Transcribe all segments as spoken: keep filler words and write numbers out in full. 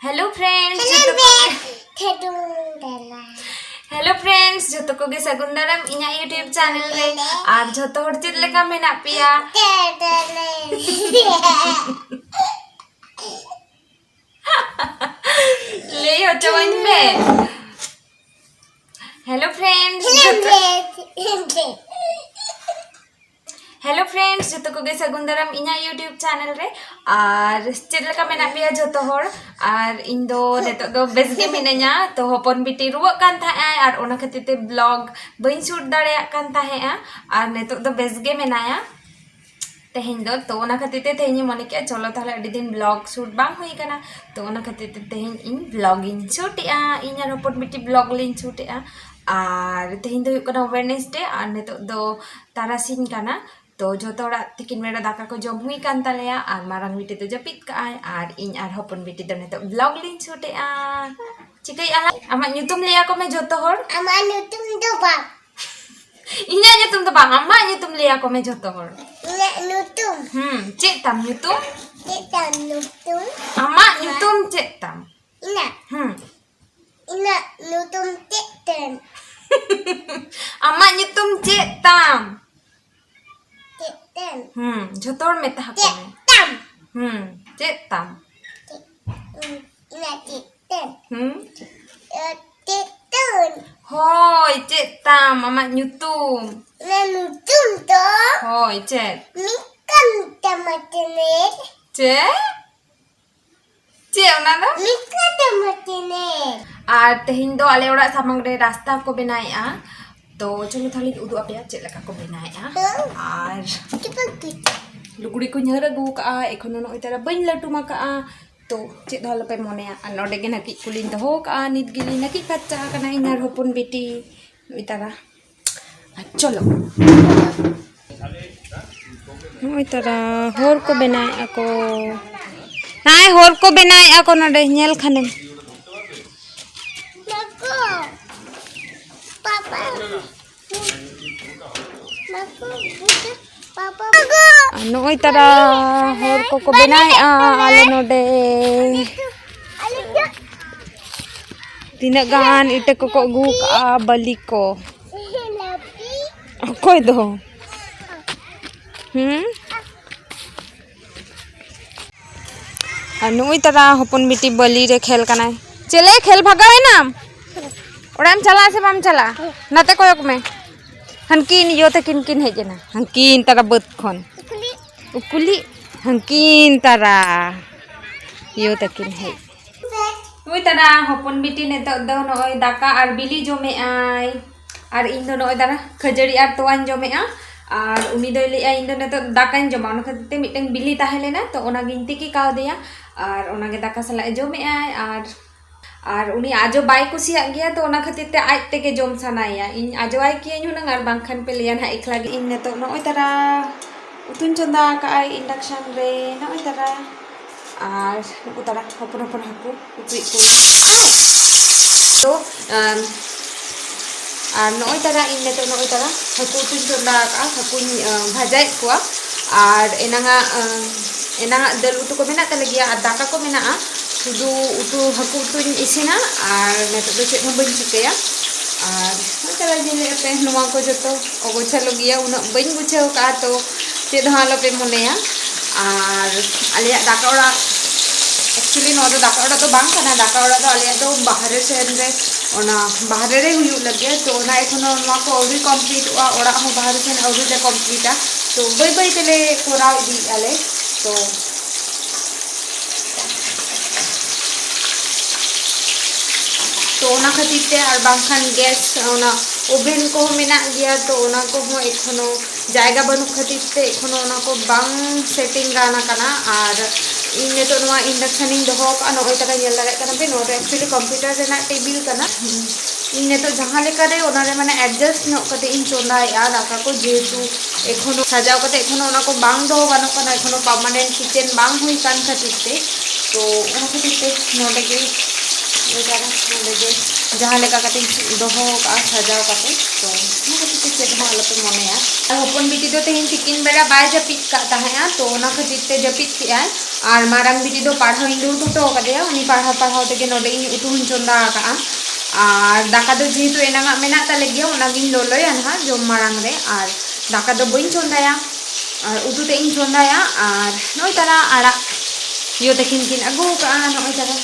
Hello friends, ᱡᱚᱛᱚ ᱠᱚᱜᱮ ᱥᱟᱹᱜᱩᱱ ᱫᱟᱨᱟᱢ᱾ Hello friends, ᱡᱚᱛᱚ ᱠᱚᱜᱮ ᱥᱟᱹᱜᱩᱱ ᱫᱟᱨᱟᱢ ᱤᱧᱟᱹᱜ YouTube channel ᱨᱮ᱾ ᱟᱨ ᱡᱚᱛᱚ ᱦᱚᱲ ᱪᱮᱫ ᱞᱮᱠᱟ ᱢᱮᱱᱟᱜ ᱯᱮᱭᱟ? ᱞᱟᱹᱭ ᱦᱚᱪᱚᱣᱟᱹᱧ ᱯᱮ᱾ Hello friends, ᱡᱚᱛᱚ Hello friends, ᱡᱚᱛᱚ ᱠᱚᱜᱮ ᱥᱟᱹᱜᱩᱱ ᱫᱟᱨᱟᱢ ᱤᱧᱟᱹᱜ YouTube channel ᱨᱮ᱾ ᱟᱨ ᱪᱮᱫ ᱞᱮᱠᱟ ᱢᱮᱱᱟᱜ ᱯᱮᱭᱟ ᱡᱚᱛᱚ ᱦᱚᱲ? ᱟᱨ ᱤᱧ ᱫᱚ ᱱᱤᱛᱚᱜ ᱫᱚ ᱵᱮᱥ ᱜᱮ ᱢᱤᱱᱟᱹᱧᱟ᱾ ᱛᱚ ᱦᱚᱯᱚᱱ ᱵᱤᱴᱤ ᱨᱩᱣᱟᱹᱜ ᱠᱟᱱ ᱛᱟᱦᱮᱸᱜ ᱟᱭ, ᱟᱨ ᱚᱱᱟ ᱠᱷᱟᱹᱛᱤᱨ ᱛᱮ vlog ᱵᱟᱹᱧ shoot ᱫᱟᱲᱮᱭᱟᱜ ᱠᱟᱱ ᱛᱟᱦᱮᱸᱜᱼᱟ᱾ ᱟᱨ ᱱᱤᱛᱚᱜ ᱫᱚ ᱵᱮᱥ ᱜᱮ ᱢᱮᱱᱟᱭᱟ᱾ ᱛᱮᱦᱮᱧ ᱫᱚ, ᱛᱚ ᱚᱱᱟ ᱠᱷᱟᱹᱛᱤᱨ ᱛᱮ ᱛᱮᱦᱮᱧ ᱤᱧ ᱢᱚᱱᱮ ᱠᱮᱜᱼᱟ, ᱪᱚᱞᱚ ᱛᱟᱦᱞᱮ ᱟᱹᱰᱤ ᱫᱤᱱ vlog shoot ᱵᱟᱝ ᱦᱩᱭ ᱠᱟᱱᱟ, ᱛᱚ ᱚᱱᱟ ᱠᱷᱟᱹᱛᱤᱨ ᱛᱮ ᱛᱮᱦᱮᱧ ᱤᱧ vlog ᱤᱧ shoot ᱮᱜᱼᱟ, ᱤᱧ ᱟᱨ ᱦᱚᱯᱚᱱ ᱵᱤᱴᱤ vlog ᱞᱤᱧ shoot ᱮᱜᱼᱟ᱾ ᱟᱨ ᱛᱮᱦᱮᱧ ᱫᱚ ᱦᱩᱭᱩᱜ ᱠᱟᱱᱟ Wednesday, ᱟᱨ ᱱᱤᱛᱚᱜ ᱫᱚ ᱛᱟᱨᱟᱥᱤᱧ ᱠᱟᱱᱟ᱾ ᱛᱚ ᱡᱚᱛᱚ ᱦᱚᱲᱟᱜ ᱛᱤᱠᱤᱱ ᱵᱮᱲᱟ ᱫᱟᱠᱟ ᱠᱚ ᱡᱚᱢ ᱦᱩᱭ ᱠᱟᱱ ᱛᱟᱞᱮᱭᱟ, ᱟᱨ ᱢᱟᱨᱟᱝ ᱵᱤᱴᱤ ᱫᱚ ᱡᱟᱹᱯᱤᱫ ᱠᱟᱜᱼᱟᱭ, ᱟᱨ ᱤᱧ ᱟᱨ ᱦᱚᱯᱚᱱ ᱵᱤᱴᱤ ᱫᱚ ᱱᱤᱛᱚᱜ vlog ᱞᱤᱧ shoot ᱮᱜᱼᱟ᱾ ᱪᱤᱠᱟᱹᱭᱮᱜᱼᱟ ᱞᱟᱝ? ᱟᱢᱟᱜ ᱧᱩᱛᱩᱢ ᱞᱟᱹᱭ ᱟᱠᱚ ᱢᱮ ᱡᱚᱛᱚ ᱦᱚᱲ᱾ ᱟᱢᱟᱜ ᱧᱩᱛᱩᱢ ᱫᱚ ᱵᱟᱝ᱾ ᱤᱧᱟᱹᱜ ᱧᱩᱛᱩᱢ ᱫᱚ ᱵᱟᱝ, ᱟᱢᱟᱜ ᱧᱩᱛᱩᱢ ᱞᱟᱹᱭ ᱟᱠᱚ ᱢᱮ ᱡᱚᱛᱚ ᱦᱚᱲ᱾ ᱤᱧᱟᱹᱜ ᱧᱩᱛᱩᱢ᱾ ᱦᱩᱸ, ᱪᱮᱫ ᱛᱟᱢ ᱧᱩᱛᱩᱢ? ᱪᱮᱫ ᱛᱟᱢ ᱧᱩᱛᱩᱢ? ᱟᱢᱟᱜ ᱧᱩᱛᱩᱢ ᱪᱮᱫ ᱛᱟᱢ? ᱤᱧᱟᱹᱜ᱾ ᱦᱩᱸ᱾ ᱤᱧᱟᱹᱜ ᱧᱩᱛᱩᱢ ᱪᱮᱫ ᱛᱟᱢ? ᱟᱢᱟᱜ ᱧᱩᱛᱩᱢ ᱪᱮᱫ ᱛᱟᱢ? ᱪᱮᱫ ᱛᱟᱢ? ᱦᱩᱸ, ᱡᱚᱛᱚ ᱦᱚᱲ ᱢᱮᱛᱟ ᱟᱠᱚ ᱪᱮᱫ ᱢᱮ᱾ ᱛᱟᱢ? ᱦᱩᱸ, ᱪᱮᱫ ᱛᱟᱢ? ᱪᱮᱫ, ᱩᱸ, ᱤᱧᱟᱹᱜ ᱪᱮᱫ ᱛᱟᱢ? ᱦᱩᱸ? ᱮ, ᱪᱮᱫ ᱛᱟᱢ? ᱦᱳᱭ, ᱪᱮᱫ ᱛᱟᱢ ᱟᱢᱟᱜ ᱧᱩᱛᱩᱢ? ᱤᱧᱟᱹᱜ ᱧᱩᱛᱩᱢ ᱫᱚ ᱦᱳᱭ, ᱪᱮᱫ? ᱢᱤᱫᱴᱟᱝ ᱴᱟᱢᱟᱴᱟᱢᱮᱨ᱾ ᱪᱮᱫ? ᱪᱮᱫ ᱚᱱᱟ ᱫᱚ? ᱢᱤᱫᱴᱟᱝ ᱴᱟᱢᱟᱴᱟᱢᱮᱨ᱾ ᱟᱨ ᱛᱮᱦᱮᱧ ᱫᱚ ᱟᱞᱮ ᱚᱲᱟᱜ ᱥᱟᱢᱟᱝ ᱨᱮ ᱨᱟᱥᱛᱟ ᱠᱚ ᱵᱮᱱᱟᱣᱮᱫᱼᱟ᱾ ᱛᱚ ᱪᱚᱞᱚ ᱛᱟᱦᱞᱮᱧ ᱩᱫᱩᱜ ᱟᱯᱮᱭᱟ ᱪᱮᱫ ᱞᱮᱠᱟ ᱠᱚ ᱵᱮᱱᱟᱣᱮᱫᱼᱟ᱾ ᱦᱮᱸ᱾ ᱟᱨ ᱪᱮᱫ ᱯᱮ ᱩᱫᱩᱜ? ᱞᱩᱜᱽᱲᱤ ᱠᱚᱧ ᱦᱟᱹᱨ ᱟᱹᱜᱩ ᱠᱟᱜᱼᱟ, ᱮᱠᱷᱚᱱᱳ ᱱᱚᱜᱼᱚᱭ ᱛᱟᱨᱟ ᱵᱟᱹᱧ ᱞᱟᱹᱴᱩᱢ ᱟᱠᱟᱜᱼᱟ᱾ ᱛᱚ ᱪᱮᱫ ᱦᱚᱸ ᱟᱞᱚᱯᱮ ᱢᱚᱱᱮᱭᱟ᱾ ᱟᱨ ᱱᱚᱰᱮ ᱜᱮ ᱱᱟᱹᱠᱤᱡ ᱠᱚᱞᱤᱧ ᱫᱚᱦᱚ ᱠᱟᱜᱼᱟ, ᱱᱤᱛ ᱜᱮᱞᱤᱧ ᱱᱟᱹᱠᱤᱡ ᱯᱷᱟᱨᱪᱟ ᱟᱠᱟᱱᱟ ᱤᱧ ᱟᱨ ᱦᱚᱯᱚᱱ ᱵᱤᱴᱤ᱾ ᱱᱚᱜᱼᱚᱭ ᱛᱟᱨᱟ᱾ ᱟᱨ ᱪᱚᱞᱚ᱾ ᱱᱚᱜᱼᱚᱭ ᱛᱟᱨᱟ ᱦᱚᱨ ᱠᱚ ᱵᱮᱱᱟᱣᱮᱫᱼᱟ ᱠᱚ᱾ ᱱᱚᱜᱼᱚᱭ ᱦᱚᱨ ᱠᱚ ᱵᱮᱱᱟᱣᱮᱫᱼᱟ ᱠᱚ ᱱᱚᱰᱮ, ᱧᱮᱞ ᱠᱷᱟᱱᱮᱢ᱾ ᱵᱟᱠᱚ᱾ ᱯᱟᱯᱟ᱾ ᱵᱟᱠᱚ᱾ ᱯᱟᱯᱟ᱾ ᱟᱨ ᱱᱚᱜᱼᱚᱭ ᱛᱟᱨᱟ ᱦᱚᱨ ᱠᱚᱠᱚ ᱵᱮᱱᱟᱣᱮᱫᱼᱟ ᱟᱞᱮ ᱱᱚᱰᱮ᱾ ᱟᱞᱮ ᱛᱤᱱᱟᱹᱜ ᱜᱟᱱ ᱤᱴᱟᱹ ᱠᱚᱠᱚ ᱟᱹᱜᱩ ᱠᱟᱜᱼᱟ, ᱵᱟᱹᱞᱤ ᱠᱚ᱾ ᱚᱠᱚᱭ ᱫᱚ? ᱦᱩᱸ? ᱟᱨ ᱱᱩᱭ ᱛᱟᱨᱟ ᱦᱚᱯᱚᱱ ᱵᱤᱴᱤ ᱵᱟᱹᱞᱤ ᱨᱮ ᱠᱷᱮᱞ ᱠᱟᱱᱟᱭ᱾ ᱪᱮᱞᱮ ᱠᱷᱮᱞ ᱵᱷᱟᱜᱟᱣ ᱮᱱᱟᱢ? ᱚᱲᱟᱜ ᱮᱢ ᱪᱟᱞᱟᱜᱼᱟ ᱥᱮ ᱵᱟᱢ ᱪᱟᱞᱟᱜᱼᱟ? ᱱᱟᱛᱮ ᱠᱚᱭᱚᱜ ᱢᱮ᱾ ᱦᱟᱱᱠᱤᱱ ᱭᱳ ᱛᱟᱹᱠᱤᱱ ᱠᱤᱱ ᱦᱮᱡ ᱮᱱᱟ, ᱦᱟᱱᱠᱤᱱ ᱛᱟᱨᱟ ᱵᱟᱹᱫᱽ ᱠᱷᱚᱱ᱾ ᱩᱠᱩᱞᱤ, ᱦᱟᱱᱠᱤᱱ ᱛᱟᱨᱟ ᱭᱳ ᱛᱟᱹᱠᱤᱱ ᱦᱮᱡ᱾ ᱱᱩᱭ ᱛᱟᱨᱟ ᱦᱚᱯᱚᱱ ᱵᱤᱴᱤ ᱱᱤᱛᱚᱜ ᱫᱚ ᱱᱚᱜᱼᱚᱭ ᱫᱟᱠᱟ ᱟᱨ ᱵᱤᱞᱤ ᱡᱚᱢᱮᱜᱼᱟᱭ, ᱟᱨ ᱤᱧ ᱫᱚ ᱱᱚᱜᱼᱚᱭ ᱛᱟᱨᱟ ᱠᱷᱟᱹᱡᱟᱹᱲᱤ ᱟᱨ ᱛᱚᱣᱟᱧ ᱡᱚᱢᱮᱜᱼᱟ᱾ ᱟᱨ ᱩᱱᱤ ᱫᱚᱭ ᱞᱟᱹᱭᱮᱜᱼᱟ, "ᱤᱧ ᱫᱚ ᱱᱤᱛᱚᱜ ᱫᱟᱠᱟᱧ ᱡᱚᱢᱟ", ᱚᱱᱟ ᱠᱷᱟᱹᱛᱤᱨ ᱛᱮ ᱢᱤᱫᱴᱟᱝ ᱵᱤᱞᱤ ᱛᱟᱦᱮᱸ ᱞᱮᱱᱟ, ᱛᱚ ᱚᱱᱟᱜᱤᱧ ᱛᱤᱠᱤ ᱠᱟᱣᱫᱮᱭᱟ, ᱟᱨ ᱚᱱᱟᱜᱮ ᱫᱟᱠᱟ ᱥᱟᱞᱟᱜ ᱮ ᱡᱚᱢᱮᱜᱼᱟᱭ᱾ ᱟᱨ ᱟᱨ ᱩᱱᱤ ᱟᱡᱚ ᱵᱟᱭ ᱠᱩᱥᱤᱭᱟᱜ ᱜᱮᱭᱟ, ᱛᱚ ᱚᱱᱟ ᱠᱷᱟᱹᱛᱤᱨ ᱛᱮ ᱟᱡ ᱛᱮᱜᱮ ᱡᱚᱢ ᱥᱟᱱᱟᱭᱮᱭᱟ᱾ ᱤᱧ ᱟᱡᱚᱣᱟᱭ ᱠᱤᱭᱟᱹᱧ ᱦᱩᱱᱟᱹᱝ, ᱟᱨ ᱵᱟᱝᱠᱷᱟᱱ ᱯᱮ ᱞᱟᱹᱭᱟ ᱱᱟᱦᱟᱜ ᱮᱠᱞᱟ ᱜᱮ᱾ ᱤᱧ ᱱᱤᱛᱚᱜ ᱱᱚᱜᱼᱚᱭ ᱛᱟᱨᱟ ᱩᱛᱩᱧ ᱪᱚᱸᱫᱟ ᱟᱠᱟᱫᱼᱟ induction ᱨᱮ, ᱱᱚᱜᱼᱚᱭ ᱛᱟᱨᱟ᱾ ᱟᱨ ᱱᱩᱠᱩ ᱛᱟᱨᱟ ᱦᱚᱯᱚᱱ ᱦᱚᱯᱚᱱ ᱦᱟᱹᱠᱩ ᱩᱛᱩᱭᱮᱫ ᱠᱚᱣᱟ᱾ ᱛᱚ, ᱟᱢ, ᱟᱨ ᱱᱚᱜᱼᱚᱭ ᱛᱟᱨᱟ ᱤᱧ ᱱᱤᱛᱚᱜ ᱱᱚᱜᱼᱚᱭ ᱛᱟᱨᱟ ᱦᱟᱹᱠᱩ ᱩᱛᱩᱧ ᱪᱚᱸᱫᱟ ᱟᱠᱟᱫᱼᱟ, ᱦᱟᱹᱠᱩᱧ, ᱟᱸ, ᱵᱷᱟᱡᱟᱭᱮᱫ ᱠᱚᱣᱟ᱾ ᱟᱨ ᱮᱱᱟᱝᱟᱜ, ᱟᱸ, ᱮᱱᱟᱝᱟᱜ ᱫᱟᱹᱞ ᱩᱛᱩ ᱠᱚ ᱢᱮᱱᱟᱜ ᱛᱟᱞᱮ ᱜᱮᱭᱟ ᱟᱨ ᱫᱟᱠᱟ ᱠᱚ ᱢᱮᱱᱟᱜᱼᱟ᱾ ᱥᱩᱫᱷᱩ ᱩᱛᱩ, ᱦᱟᱹᱠᱩ ᱩᱛᱩᱧ ᱤᱥᱤᱱᱟ ᱟᱨ ᱱᱤᱛᱚᱜ ᱫᱚ ᱪᱮᱫ ᱦᱚᱸ ᱵᱟᱹᱧ ᱪᱤᱠᱟᱹᱭᱟ᱾ ᱟᱨ ᱱᱚᱜᱼᱚᱭ ᱛᱟᱨᱟ ᱧᱮᱞᱮᱫ ᱯᱮ, ᱱᱚᱣᱟ ᱠᱚ ᱡᱚᱛᱚ ᱚᱜᱚᱪᱷᱟᱞᱚ ᱜᱮᱭᱟ, ᱩᱱᱟᱹᱜ ᱵᱟᱹᱧ ᱜᱩᱪᱷᱟᱹᱣ ᱠᱟᱜᱼᱟ, ᱛᱚ ᱪᱮᱫ ᱦᱚᱸ ᱟᱞᱚᱯᱮ ᱢᱚᱱᱮᱭᱟ᱾ ᱟᱨ ᱟᱞᱮᱭᱟᱜ ᱫᱟᱠᱟ ᱚᱲᱟᱜ, actually ᱱᱚᱣᱟ ᱫᱚ ᱫᱟᱠᱟ ᱚᱲᱟᱜ ᱫᱚ ᱵᱟᱝ ᱠᱟᱱᱟ, ᱫᱟᱠᱟ ᱚᱲᱟᱜ ᱫᱚ ᱟᱞᱮᱭᱟᱜ ᱫᱚ ᱵᱟᱦᱨᱮ ᱥᱮᱱ ᱨᱮ, ᱚᱱᱟ ᱵᱟᱦᱨᱮ ᱨᱮ ᱦᱩᱭᱩᱜ ᱞᱟᱹᱜᱤᱫ, ᱛᱚ ᱚᱱᱟ ᱮᱠᱷᱚᱱᱳ ᱱᱚᱣᱟ ᱠᱚ ᱟᱹᱣᱨᱤ ᱠᱚᱢᱯᱞᱤᱴᱚᱜᱼᱟ, ᱚᱲᱟᱜ ᱦᱚᱸ ᱵᱟᱦᱨᱮ ᱥᱮᱱ ᱟᱹᱣᱨᱤ ᱞᱮ ᱠᱚᱢᱯᱞᱤᱴᱟ, ᱛᱚ ᱵᱟᱹᱭ ᱵᱟᱹᱭ ᱛᱮᱞᱮ ᱠᱚᱨᱟᱣ ᱤᱫᱤᱭᱮᱫᱼᱟ ᱞᱮ᱾ ᱛᱚ ᱛᱚ ᱚᱱᱟ ᱠᱷᱟᱹᱛᱤᱨ ᱛᱮ, ᱟᱨ ᱵᱟᱝᱠᱷᱟᱱ gas, ᱚᱱᱟ oven ᱠᱚᱦᱚᱸ ᱢᱮᱱᱟᱜ ᱜᱮᱭᱟ, ᱛᱚ ᱚᱱᱟ ᱠᱚᱦᱚᱸ ᱮᱠᱷᱚᱱᱳ ᱡᱟᱭᱜᱟ ᱵᱟᱹᱱᱩᱜ ᱠᱷᱟᱹᱛᱤᱨ ᱛᱮ ᱮᱠᱷᱚᱱᱳ ᱚᱱᱟ ᱠᱚ ᱵᱟᱝ setting ᱜᱟᱱ ᱟᱠᱟᱱᱟ᱾ ᱟᱨ ᱤᱧ ᱱᱤᱛᱚᱜ ᱱᱚᱣᱟ induction ᱤᱧ ᱫᱚᱦᱚ ᱟᱠᱟᱫᱼᱟ, ᱱᱚᱜᱼᱚᱭ ᱛᱟᱨᱟ ᱧᱮᱞ ᱫᱟᱲᱮᱭᱟᱜ ᱠᱟᱱᱟ ᱯᱮ, ᱱᱚᱣᱟ ᱫᱚ actually computer ᱨᱮᱱᱟᱜ table ᱠᱟᱱᱟ᱾ ᱤᱧ ᱱᱤᱛᱚᱜ ᱡᱟᱦᱟᱸ ᱞᱮᱠᱟ ᱨᱮ ᱚᱱᱟ ᱨᱮ ᱢᱟᱱᱮ adjust ᱧᱚᱜ ᱠᱟᱛᱮ ᱤᱧ ᱪᱚᱸᱫᱟᱭᱮᱫᱼᱟ ᱫᱟᱠᱟ ᱠᱚ, ᱡᱮᱦᱮᱛᱩ ᱮᱠᱷᱚᱱᱳ ᱥᱟᱡᱟᱣ ᱠᱟᱛᱮ ᱮᱠᱷᱚᱱᱳ ᱚᱱᱟ ᱠᱚ ᱵᱟᱝ ᱫᱚᱦᱚ ᱜᱟᱱᱚᱜ ᱠᱟᱱᱟ, ᱮᱠᱷᱚᱱᱳ permanent kitchen ᱵᱟᱝ ᱦᱩᱭ ᱠᱟᱱ ᱠᱷᱟᱹᱛᱤᱨ ᱛᱮ᱾ ᱛᱚ ᱚᱱᱟ ᱠᱷᱟᱹᱛᱤᱨ ᱛᱮ ᱱᱚᱰᱮ ᱜᱮ, ᱱᱚᱰᱮ ᱜᱮ ᱡᱟᱦᱟᱸ ᱞᱮᱠᱟ ᱠᱟᱛᱮᱧ ᱫᱚᱦᱚ ᱠᱟᱜᱼᱟ ᱥᱟᱡᱟᱣ ᱠᱟᱛᱮ, ᱛᱚ ᱚᱱᱟ ᱠᱷᱟᱹᱛᱤᱨ ᱛᱮ ᱪᱮᱫ ᱦᱚᱸ ᱟᱞᱚᱯᱮ ᱢᱚᱱᱮᱭᱟ᱾ ᱟᱨ ᱦᱚᱯᱚᱱ ᱵᱤᱴᱤ ᱫᱚ ᱛᱮᱦᱮᱧ ᱛᱤᱠᱤᱱ ᱵᱮᱲᱟ ᱵᱟᱭ ᱡᱟᱹᱯᱤᱫ ᱠᱟᱜ ᱛᱟᱦᱮᱸᱜᱼᱟ, ᱛᱚ ᱚᱱᱟ ᱠᱷᱟᱹᱛᱤᱨ ᱛᱮ ᱡᱟᱹᱯᱤᱫ ᱠᱮᱜᱼᱟᱭ᱾ ᱟᱨ ᱢᱟᱨᱟᱝ ᱵᱤᱴᱤ ᱫᱚ ᱯᱟᱲᱦᱟᱣ ᱤᱧ ᱫᱩᱲᱩᱵ ᱦᱚᱴᱚ ᱟᱠᱟᱫᱮᱭᱟ᱾ ᱩᱱᱤ ᱯᱟᱲᱦᱟᱣ ᱯᱟᱲᱦᱟᱣ ᱛᱮᱜᱮ ᱱᱚᱰᱮ ᱤᱧ ᱩᱛᱩ ᱦᱚᱸᱧ ᱪᱚᱸᱫᱟ ᱟᱠᱟᱫᱼᱟ᱾ ᱟᱨ ᱫᱟᱠᱟ ᱫᱚ ᱡᱮᱦᱮᱛᱩ ᱮᱱᱟᱝᱟᱜ ᱢᱮᱱᱟᱜ ᱛᱟᱞᱮ ᱜᱮᱭᱟ, ᱚᱱᱟᱜᱤᱧ ᱞᱚᱞᱚᱭᱟ ᱱᱟᱦᱟᱜ ᱡᱚᱢ ᱢᱟᱲᱟᱝ ᱨᱮ᱾ ᱟᱨ ᱫᱟᱠᱟ ᱫᱚ ᱵᱟᱹᱧ ᱪᱚᱸᱫᱟᱭᱟ, ᱟᱨ ᱩᱛᱩ ᱛᱮᱫ ᱤᱧ ᱪᱚᱸᱫᱟᱭᱟ᱾ ᱟᱨ ᱱᱚᱜᱼᱚᱭ ᱛᱟᱨᱟ ᱟᱲᱟᱜ ᱭᱳ ᱛᱟᱹᱠᱤᱱ ᱠᱤᱱ ᱟᱹᱜᱩ ᱟᱠᱟᱫᱼᱟ᱾ ᱱᱚᱜᱼᱚᱭ ᱛᱟᱨᱟ,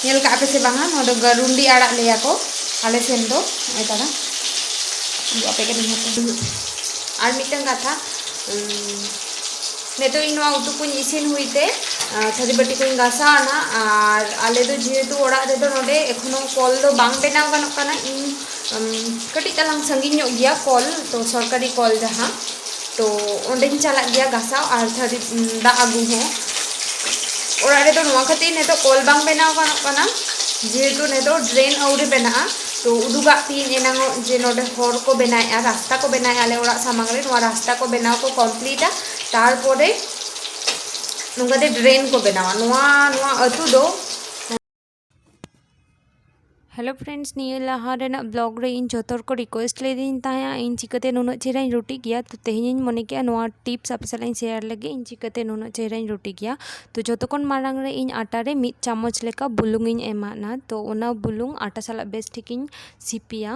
ᱧᱮᱞ ᱠᱟᱜᱼᱟ ᱯᱮ ᱥᱮ ᱵᱟᱝᱟ? ᱱᱚᱣᱟ ᱫᱚ ᱜᱟᱹᱨᱩᱱᱰᱤ ᱟᱲᱟᱜ ᱞᱟᱹᱭᱟ ᱠᱚ ᱟᱞᱮ ᱥᱮᱱ ᱫᱚ᱾ ᱱᱚᱜᱼᱚᱭ ᱛᱟᱨᱟ, ᱩᱫᱩᱜ ᱟᱯᱮ ᱠᱟᱹᱱᱟᱹᱧ ᱦᱟᱯᱮ᱾ ᱟᱨ ᱢᱤᱫᱴᱟᱝ ᱠᱟᱛᱷᱟ, ᱩᱸ, ᱱᱤᱛᱚᱜ ᱤᱧ ᱱᱚᱣᱟ ᱩᱛᱩ ᱠᱚᱧ ᱤᱥᱤᱱ ᱦᱩᱭ ᱛᱮ, ᱟᱨ ᱛᱷᱟᱹᱨᱤ ᱵᱟᱹᱴᱤ ᱠᱚᱧ ᱜᱟᱥᱟᱣ ᱮᱱᱟ᱾ ᱟᱨ ᱟᱞᱮ ᱫᱚ ᱡᱮᱦᱮᱛᱩ ᱚᱲᱟᱜ ᱨᱮᱫᱚ ᱱᱚᱰᱮ ᱮᱠᱷᱚᱱᱳ ᱠᱚᱞ ᱫᱚ ᱵᱟᱝ ᱵᱮᱱᱟᱣ ᱜᱟᱱᱚᱜ ᱠᱟᱱᱟ, ᱤᱧ, ᱩᱢ, ᱠᱟᱹᱴᱤᱡ ᱛᱟᱞᱟᱝ ᱥᱟᱺᱜᱤᱧ ᱧᱚᱜ ᱜᱮᱭᱟ ᱠᱚᱞ, ᱛᱚ ᱥᱚᱨᱠᱟᱨᱤ ᱠᱚᱞ ᱡᱟᱦᱟᱸ, ᱛᱚ ᱚᱸᱰᱮᱧ ᱪᱟᱞᱟᱜ ᱜᱮᱭᱟ ᱜᱟᱥᱟᱣ ᱟᱨ ᱛᱷᱟᱹᱨᱤ, ᱩᱢ, ᱫᱟᱜ ᱟᱹᱜᱩ ᱦᱚᱸ᱾ ᱚᱲᱟᱜ ᱨᱮᱫᱚ ᱱᱚᱣᱟ ᱠᱷᱟᱹᱛᱤᱨ ᱱᱤᱛᱚᱜ ᱠᱚᱞ ᱵᱟᱝ ᱵᱮᱱᱟᱣ ᱜᱟᱱᱚᱜ ᱠᱟᱱᱟ, ᱡᱮᱦᱮᱛᱩ ᱱᱤᱛᱚᱜ ᱰᱨᱮᱱ ᱟᱹᱣᱨᱤ ᱵᱮᱱᱟᱜᱼᱟ᱾ ᱛᱚ ᱩᱫᱩᱜᱟᱜ ᱯᱮᱭᱟᱹᱧ ᱮᱱᱟᱝᱚᱜ ᱡᱮ ᱱᱚᱰᱮ ᱦᱚᱨ ᱠᱚ ᱵᱮᱱᱟᱣᱮᱫᱼᱟ, ᱨᱟᱥᱛᱟ ᱠᱚ ᱵᱮᱱᱟᱣᱮᱫᱼᱟ ᱟᱞᱮ ᱚᱲᱟᱜ ᱥᱟᱢᱟᱝ ᱨᱮ, ᱱᱚᱣᱟ ᱨᱟᱥᱛᱟ ᱠᱚ ᱵᱮᱱᱟᱣ ᱠᱚ ᱠᱚᱢᱯᱞᱤᱴᱟ, ᱛᱟᱨᱯᱚᱨᱮ ᱱᱚᱝᱠᱟᱛᱮ ᱰᱨᱮᱱ ᱠᱚ ᱵᱮᱱᱟᱣᱟ ᱱᱚᱣᱟ, ᱱᱚᱣᱟ ᱟᱹᱛᱩ ᱫᱚ᱾ ᱦᱮᱞᱳ ᱯᱷᱨᱮᱱᱰᱥ, ᱱᱤᱭᱟᱹ ᱞᱟᱦᱟ ᱨᱮᱱᱟᱜ ᱵᱞᱚᱜ ᱨᱮ ᱤᱧ ᱡᱚᱛᱚ ᱦᱚᱲ ᱠᱚ ᱨᱤᱠᱣᱮᱥᱴ ᱞᱮᱫᱤᱧ ᱛᱟᱦᱮᱸᱜᱼᱟ, ᱤᱧ ᱪᱤᱠᱟᱹᱛᱮ ᱱᱩᱱᱟᱹᱜ ᱪᱮᱦᱨᱟᱧ ᱨᱩᱴᱤ ᱜᱮᱭᱟ᱾ ᱛᱚ ᱛᱮᱦᱮᱧᱤᱧ ᱢᱚᱱᱮ ᱠᱮᱜᱼᱟ ᱱᱚᱣᱟ ᱴᱤᱯᱥ ᱟᱯᱮ ᱥᱟᱞᱟᱜ ᱤᱧ ᱥᱮᱭᱟᱨ ᱞᱮᱜᱮ, ᱤᱧ ᱪᱤᱠᱟᱹᱛᱮ ᱱᱩᱱᱟᱹᱜ ᱪᱮᱦᱨᱟᱧ ᱨᱩᱴᱤ ᱜᱮᱭᱟ᱾ ᱛᱚ ᱡᱚᱛᱚ ᱠᱷᱚᱱ ᱢᱟᱲᱟᱝ ᱨᱮ ᱤᱧ ᱟᱴᱟ ᱨᱮ ᱢᱤᱫ ᱪᱟᱢᱚᱪ ᱞᱮᱠᱟ ᱵᱩᱞᱩᱝ ᱤᱧ ᱮᱢᱟᱫᱼᱟ᱾ ᱛᱚ ᱚᱱᱟ ᱵᱩᱞᱩᱝ ᱟᱴᱟ ᱥᱟᱞᱟᱜ ᱵᱮᱥ ᱴᱷᱤᱠᱤᱧ ᱥᱤᱯᱤᱭᱟ᱾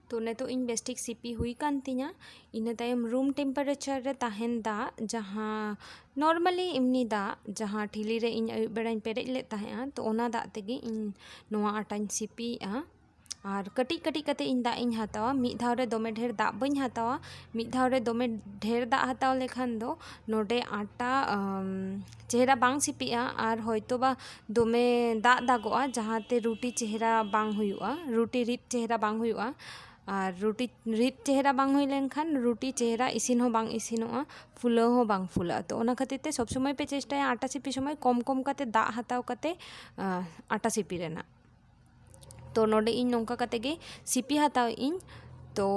ᱛᱚ ᱱᱤᱛᱚᱜ ᱤᱧ ᱵᱮᱥ ᱴᱷᱤᱠ ᱥᱤᱯᱤ ᱦᱩᱭ ᱠᱟᱱ ᱛᱤᱧᱟ᱾ ᱤᱱᱟᱹ ᱛᱟᱭᱚᱢ ᱨᱩᱢ ᱴᱮᱢᱯᱟᱨᱮᱪᱟᱨ ᱨᱮ ᱛᱟᱦᱮᱱ ᱫᱟᱜ, ᱡᱟᱦᱟᱸ ᱱᱚᱨᱢᱟᱞᱤ ᱮᱢᱱᱤ ᱫᱟᱜ, ᱡᱟᱦᱟᱸ ᱴᱷᱤᱞᱤ ᱨᱮ ᱤᱧ ᱟᱹᱭᱩᱵ ᱵᱮᱲᱟᱧ ᱯᱮᱨᱮᱡ ᱞᱮᱫ ᱛᱟᱦᱮᱸᱜᱼᱟ, ᱛᱚ ᱚᱱᱟ ᱫᱟᱜ ᱛᱮᱜᱮ ᱤᱧ ᱱᱚᱣᱟ ᱟᱴᱟᱧ ᱥᱤᱯᱤᱭᱮᱜᱼᱟ᱾ ᱟᱨ ᱠᱟᱹᱴᱤᱡ ᱠᱟᱹᱴᱤᱡ ᱠᱟᱛᱮ ᱤᱧ ᱫᱟᱜ ᱤᱧ ᱦᱟᱛᱟᱣᱟ᱾ ᱢᱤᱫ ᱫᱷᱟᱣ ᱨᱮ ᱫᱚᱢᱮ ᱰᱷᱮᱨ ᱫᱟᱜ ᱵᱟᱹᱧ ᱦᱟᱛᱟᱣᱟ᱾ ᱢᱤᱫ ᱫᱷᱟᱣ ᱨᱮ ᱫᱚᱢᱮ ᱰᱷᱮᱨ ᱫᱟᱜ ᱦᱟᱛᱟᱣ ᱞᱮᱠᱷᱟᱱ ᱫᱚ ᱱᱚᱰᱮ ᱟᱴᱟ, ᱟᱢ, ᱪᱮᱦᱨᱟ ᱵᱟᱝ ᱥᱤᱯᱤᱜᱼᱟ, ᱟᱨ ᱦᱚᱭᱛᱳ ᱵᱟ ᱫᱚᱢᱮ ᱫᱟᱜ ᱫᱟᱜᱚᱜᱼᱟ, ᱡᱟᱦᱟᱸᱛᱮ ᱨᱩᱴᱤ ᱪᱮᱦᱨᱟ ᱵᱟᱝ ᱦᱩᱭᱩᱜᱼᱟ, ᱨᱩᱴᱤ ᱨᱤᱫ ᱪᱮᱦᱨᱟ ᱵᱟᱝ ᱦᱩᱭᱩᱜᱼᱟ᱾ ᱟᱨ ᱨᱩᱴᱤ ᱨᱤᱫ ᱪᱮᱦᱨᱟ ᱵᱟᱝ ᱦᱩᱭ ᱞᱮᱱᱠᱷᱟᱱ ᱨᱩᱴᱤ ᱪᱮᱦᱨᱟ ᱤᱥᱤᱱ ᱦᱚᱸ ᱵᱟᱝ ᱤᱥᱤᱱᱚᱜᱼᱟ, ᱯᱷᱩᱞᱟᱹᱣ ᱦᱚᱸ ᱵᱟᱝ ᱯᱷᱩᱞᱟᱹᱜᱼᱟ᱾ ᱛᱚ ᱚᱱᱟ ᱠᱷᱟᱹᱛᱤᱨ ᱛᱮ ᱥᱚᱵᱽ ᱥᱚᱢᱚᱭ ᱯᱮ ᱪᱮᱥᱴᱟᱭᱟ ᱟᱴᱟ ᱥᱤᱯᱤ ᱥᱚᱢᱚᱭ ᱠᱚᱢ ᱠᱚᱢ ᱠᱟᱛᱮ ᱫᱟᱜ ᱦᱟᱛᱟᱣ ᱠᱟᱛᱮ, ᱟᱸ, ᱟᱴᱟ ᱥᱤᱯᱤ ᱨᱮᱱᱟᱜ᱾ ᱛᱚ ᱱᱚᱰᱮ ᱤᱧ ᱱᱚᱝᱠᱟ ᱠᱟᱛᱮ ᱜᱮ ᱥᱤᱯᱤ ᱦᱟᱛᱟᱣᱮᱫ ᱟᱹᱧ᱾ ᱛᱚ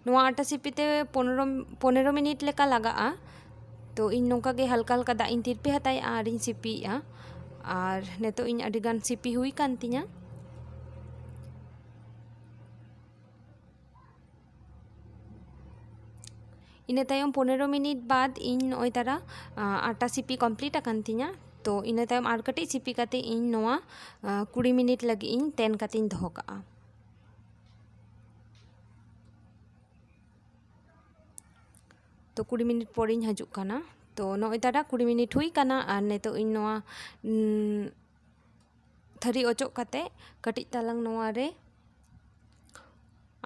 ᱱᱚᱣᱟ ᱟᱴᱟ ᱥᱤᱯᱤ ᱛᱮ ᱯᱚᱱᱮᱨᱚ, ᱯᱚᱱᱮᱨᱚ ᱢᱤᱱᱤᱴ ᱞᱮᱠᱟ ᱞᱟᱜᱟᱜᱼᱟ᱾ ᱛᱚ ᱤᱧ ᱱᱚᱝᱠᱟ ᱜᱮ ᱦᱟᱞᱠᱟ ᱦᱟᱞᱠᱟ ᱫᱟᱜ ᱤᱧ ᱛᱤᱨᱯᱤ ᱦᱟᱛᱟᱭᱮᱜᱼᱟ ᱟᱨᱤᱧ ᱥᱤᱯᱤᱭᱮᱜᱼᱟ᱾ ᱟᱨ ᱱᱤᱛᱚᱜ ᱤᱧ ᱟᱹᱰᱤ ᱜᱟᱱ ᱥᱤᱯᱤ ᱦᱩᱭ ᱠᱟᱱ ᱛᱤᱧᱟ᱾ ᱤᱱᱟᱹ ᱛᱟᱭᱚᱢ ᱯᱚᱱᱮᱨᱚ ᱢᱤᱱᱤᱴ ᱵᱟᱫᱽ ᱤᱧ ᱱᱚᱜᱼᱚᱭ ᱛᱟᱨᱟ, ᱟ, ᱟᱴᱟ ᱥᱤᱯᱤ complete ᱟᱠᱟᱱ ᱛᱤᱧᱟ᱾ ᱛᱚ ᱤᱱᱟᱹ ᱛᱟᱭᱚᱢ ᱟᱨ ᱠᱟᱹᱴᱤᱡ ᱥᱤᱯᱤ ᱠᱟᱛᱮ ᱤᱧ ᱱᱚᱣᱟ, ᱟ, ᱠᱩᱲᱤ ᱢᱤᱱᱤᱴ ᱞᱟᱹᱜᱤᱫ ᱤᱧ ᱛᱮᱱ ᱠᱟᱛᱮᱧ ᱫᱚᱦᱚ ᱠᱟᱜᱼᱟ᱾ ᱛᱚ ᱠᱩᱲᱤ ᱢᱤᱱᱤᱴ ᱯᱚᱨᱮᱧ ᱦᱤᱡᱩᱜ ᱠᱟᱱᱟ᱾ ᱛᱚ ᱱᱚᱜᱼᱚᱭ ᱛᱟᱨᱟ ᱠᱩᱲᱤ ᱢᱤᱱᱤᱴ ᱦᱩᱭ ᱠᱟᱱᱟ ᱟᱨ ᱱᱤᱛᱚᱜ ᱤᱧ ᱱᱚᱣᱟ, ᱩᱸ, ᱛᱷᱟᱹᱨᱤ ᱚᱪᱚᱜ ᱠᱟᱛᱮ ᱠᱟᱹᱴᱤᱡ ᱛᱟᱞᱟᱝ ᱱᱚᱣᱟ ᱨᱮ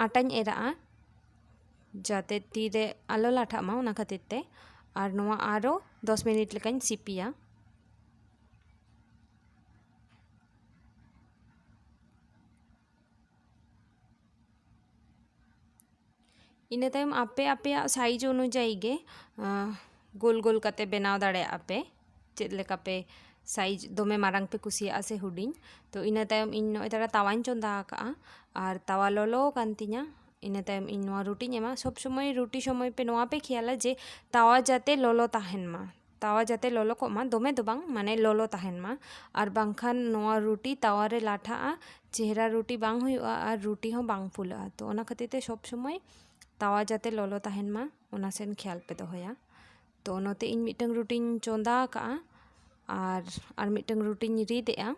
ᱟᱴᱟᱧ ᱮᱨᱟᱜᱼᱟ, ᱡᱟᱛᱮ ᱛᱤ ᱨᱮ ᱟᱞᱚ ᱞᱟᱴᱷᱟᱜ ᱢᱟ, ᱚᱱᱟ ᱠᱷᱟᱹᱛᱤᱨ ᱛᱮ᱾ ᱟᱨ ᱱᱚᱣᱟ ᱟᱨᱚ ᱫᱚᱥ ᱢᱤᱱᱤᱴ ᱞᱮᱠᱟᱧ ᱥᱤᱯᱤᱭᱟ᱾ ᱤᱱᱟᱹ ᱛᱟᱭᱚᱢ ᱟᱯᱮ ᱟᱯᱮᱭᱟᱜ size ᱚᱱᱩᱡᱟᱭᱤ ᱜᱮ, ᱟᱸ, ᱜᱳᱞ ᱜᱳᱞ ᱠᱟᱛᱮ ᱵᱮᱱᱟᱣ ᱫᱟᱲᱮᱭᱟᱜᱼᱟ ᱯᱮ, ᱪᱮᱫ ᱞᱮᱠᱟ ᱯᱮ size, ᱫᱚᱢᱮ ᱢᱟᱨᱟᱝ ᱯᱮ ᱠᱩᱥᱤᱭᱟᱜᱼᱟ ᱥᱮ ᱦᱩᱰᱤᱧ᱾ ᱛᱚ ᱤᱱᱟᱹ ᱛᱟᱭᱚᱢ ᱤᱧ ᱱᱚᱜᱼᱚᱭ ᱛᱟᱨᱟ ᱛᱟᱣᱟᱧ ᱪᱚᱸᱫᱟ ᱟᱠᱟᱫᱼᱟ ᱟᱨ ᱛᱟᱣᱟ ᱞᱚᱞᱚ ᱟᱠᱟᱱ ᱛᱤᱧᱟ᱾ ᱤᱱᱟᱹ ᱛᱟᱭᱚᱢ ᱤᱧ ᱱᱚᱣᱟ ᱨᱩᱴᱤᱧ ᱮᱢᱟ᱾ ᱥᱚᱵ ᱥᱚᱢᱚᱭ ᱨᱩᱴᱤ ᱥᱚᱢᱚᱭ ᱯᱮ ᱱᱚᱣᱟ ᱯᱮ ᱠᱷᱮᱭᱟᱞᱟ ᱡᱮ ᱛᱟᱣᱟ ᱡᱟᱛᱮ ᱞᱚᱞᱚ ᱛᱟᱦᱮᱱ ᱢᱟ, ᱛᱟᱣᱟ ᱡᱟᱛᱮ ᱞᱚᱞᱚ ᱠᱚᱜ ᱢᱟ, ᱫᱚᱢᱮ ᱫᱚ ᱵᱟᱝ, ᱢᱟᱱᱮ ᱞᱚᱞᱚ ᱛᱟᱦᱮᱱ ᱢᱟ, ᱟᱨ ᱵᱟᱝᱠᱷᱟᱱ ᱱᱚᱣᱟ ᱨᱩᱴᱤ ᱛᱟᱣᱟ ᱨᱮ ᱞᱟᱴᱷᱟᱜᱼᱟ, ᱪᱮᱦᱨᱟ ᱨᱩᱴᱤ ᱵᱟᱝ ᱦᱩᱭᱩᱜᱼᱟ ᱟᱨ ᱨᱩᱴᱤ ᱦᱚᱸ ᱵᱟᱝ ᱯᱷᱩᱞᱟᱹᱜᱼᱟ᱾ ᱛᱚ ᱚᱱᱟ ᱠᱷᱟᱹᱛᱤᱨ ᱛᱮ ᱥᱚᱵ ᱥᱚᱢᱚᱭ ᱛᱟᱣᱟ ᱡᱟᱛᱮ ᱞᱚᱞᱚ ᱛᱟᱦᱮᱱ ᱢᱟ, ᱚᱱᱟ ᱥᱮᱱ ᱠᱷᱮᱭᱟᱞ ᱯᱮ ᱫᱚᱦᱚᱭᱟ᱾ ᱛᱚ ᱱᱚᱛᱮ ᱤᱧ ᱢᱤᱫᱴᱟᱝ ᱨᱩᱴᱤᱧ ᱪᱚᱸᱫᱟ ᱟᱠᱟᱫᱼᱟ ᱟᱨ ᱟᱨ ᱢᱤᱫᱴᱟᱝ ᱨᱩᱴᱤᱧ ᱨᱤᱫ ᱮᱜᱼᱟ᱾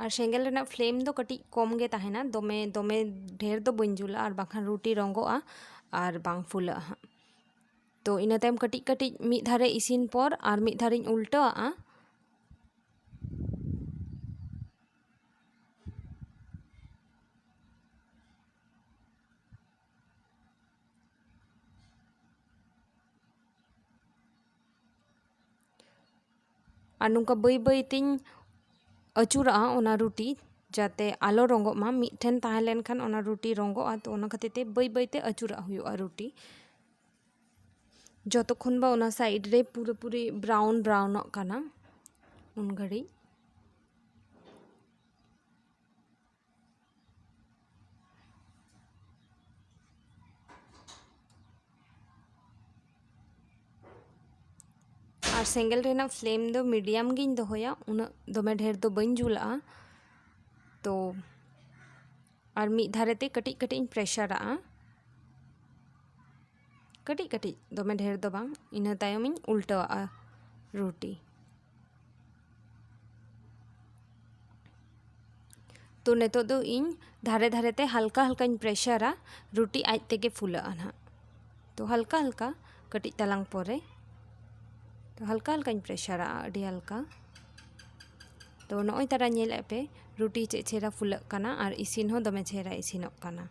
ᱟᱨ ᱥᱮᱸᱜᱮᱞ ᱨᱮᱱᱟᱜ flame ᱫᱚ ᱠᱟᱹᱴᱤᱡ ᱠᱚᱢ ᱜᱮ ᱛᱟᱦᱮᱱᱟ, ᱫᱚᱢᱮ, ᱫᱚᱢᱮ ᱰᱷᱮᱨ ᱫᱚ ᱵᱟᱹᱧ ᱡᱩᱞᱟ, ᱟᱨ ᱵᱟᱝᱠᱷᱟᱱ ᱨᱩᱴᱤ ᱨᱚᱸᱜᱚᱜᱼᱟ ᱟᱨ ᱵᱟᱝ ᱯᱷᱩᱞᱟᱹᱜᱼᱟ ᱦᱟᱸᱜ᱾ ᱛᱚ ᱤᱱᱟᱹ ᱛᱟᱭᱚᱢ ᱠᱟᱹᱴᱤᱡ ᱠᱟᱹᱴᱤᱡ ᱢᱤᱫ ᱫᱷᱟᱨᱮ ᱤᱥᱤᱱ ᱯᱚᱨ ᱟᱨ ᱢᱤᱫ ᱫᱷᱟᱨᱮᱧ ᱩᱞᱴᱟᱹᱣᱟᱜᱼᱟ᱾ ᱟᱨ ᱱᱚᱝᱠᱟ ᱵᱟᱹᱭ ᱵᱟᱹᱭ ᱛᱤᱧ ᱟᱹᱪᱩᱨᱟᱜᱼᱟ ᱚᱱᱟ ᱨᱩᱴᱤ, ᱡᱟᱛᱮ ᱟᱞᱚ ᱨᱚᱸᱜᱚᱜ ᱢᱟ᱾ ᱢᱤᱫ ᱴᱷᱮᱱ ᱛᱟᱦᱮᱸ ᱞᱮᱱᱠᱷᱟᱱ ᱚᱱᱟ ᱨᱩᱴᱤ ᱨᱚᱸᱜᱚᱜᱼᱟ, ᱛᱚ ᱚᱱᱟ ᱠᱷᱟᱹᱛᱤᱨ ᱛᱮ ᱵᱟᱹᱭ ᱵᱟᱹᱭ ᱛᱮ ᱟᱹᱪᱩᱨᱟᱜ ᱦᱩᱭᱩᱜᱼᱟ ᱨᱩᱴᱤ, ᱡᱚᱛᱚᱠᱷᱚᱱ ᱵᱟ ᱚᱱᱟ side ᱨᱮ ᱯᱩᱨᱟᱹᱯᱩᱨᱤ brown brownᱚᱜ ᱠᱟᱱᱟ ᱩᱱ ᱜᱷᱟᱹᱲᱤᱡ᱾ ᱥᱮᱸᱜᱮᱞ ᱨᱮᱱᱟᱜ ᱯᱷᱞᱮᱢ ᱫᱚ ᱢᱤᱰᱤᱭᱟᱢ ᱜᱤᱧ ᱫᱚᱦᱚᱭᱟ, ᱩᱱᱟᱹᱜ ᱫᱚᱢᱮ ᱰᱷᱮᱨ ᱫᱚ ᱵᱟᱹᱧ ᱡᱩᱞᱟᱜᱼᱟ᱾ ᱛᱚ ᱟᱨ ᱢᱤᱫ ᱫᱷᱟᱨᱮ ᱛᱮ ᱠᱟᱹᱴᱤᱡ ᱠᱟᱹᱴᱤᱡ ᱤᱧ ᱯᱨᱮᱥᱟᱨᱟᱜᱼᱟ᱾ ᱠᱟᱹᱴᱤᱡ ᱠᱟᱹᱴᱤᱡ, ᱫᱚᱢᱮ ᱰᱷᱮᱨ ᱫᱚ ᱵᱟᱝ᱾ ᱤᱱᱟᱹ ᱛᱟᱭᱚᱢᱤᱧ ᱩᱞᱴᱟᱹᱣᱟᱜᱼᱟ ᱨᱩᱴᱤ᱾ ᱛᱚ ᱱᱤᱛᱚᱜ ᱫᱚ ᱤᱧ ᱫᱷᱟᱨᱮ ᱫᱷᱟᱨᱮ ᱛᱮ ᱦᱟᱞᱠᱟ ᱦᱟᱞᱠᱟᱧ ᱯᱨᱮᱥᱟᱨᱟ, ᱨᱩᱴᱤ ᱟᱡ ᱛᱮᱜᱮ ᱯᱷᱩᱞᱟᱹᱜᱼᱟ ᱱᱟᱦᱟᱜ᱾ ᱛᱚ ᱦᱟᱞᱠᱟ ᱦᱟᱞᱠᱟ, ᱠᱟᱹᱴᱤᱡ ᱛᱟᱞᱟᱝ ᱯᱚᱨᱮ, ᱛᱚ ᱦᱟᱞᱠᱟ ᱦᱟᱞᱠᱟᱧ ᱯᱨᱮᱥᱟᱨᱟᱜᱼᱟ, ᱟᱹᱰᱤ ᱦᱟᱞᱠᱟ᱾ ᱛᱚ ᱱᱚᱜᱼᱚᱭ ᱛᱟᱨᱟ ᱧᱮᱞᱮᱫ ᱯᱮ, ᱨᱩᱴᱤ ᱪᱮᱫ ᱪᱮᱦᱨᱟ ᱯᱷᱩᱞᱟᱹᱜ ᱠᱟᱱᱟ ᱟᱨ ᱤᱥᱤᱱ ᱦᱚᱸ ᱫᱚᱢᱮ ᱪᱮᱦᱨᱟ ᱤᱥᱤᱱᱚᱜ ᱠᱟᱱᱟ᱾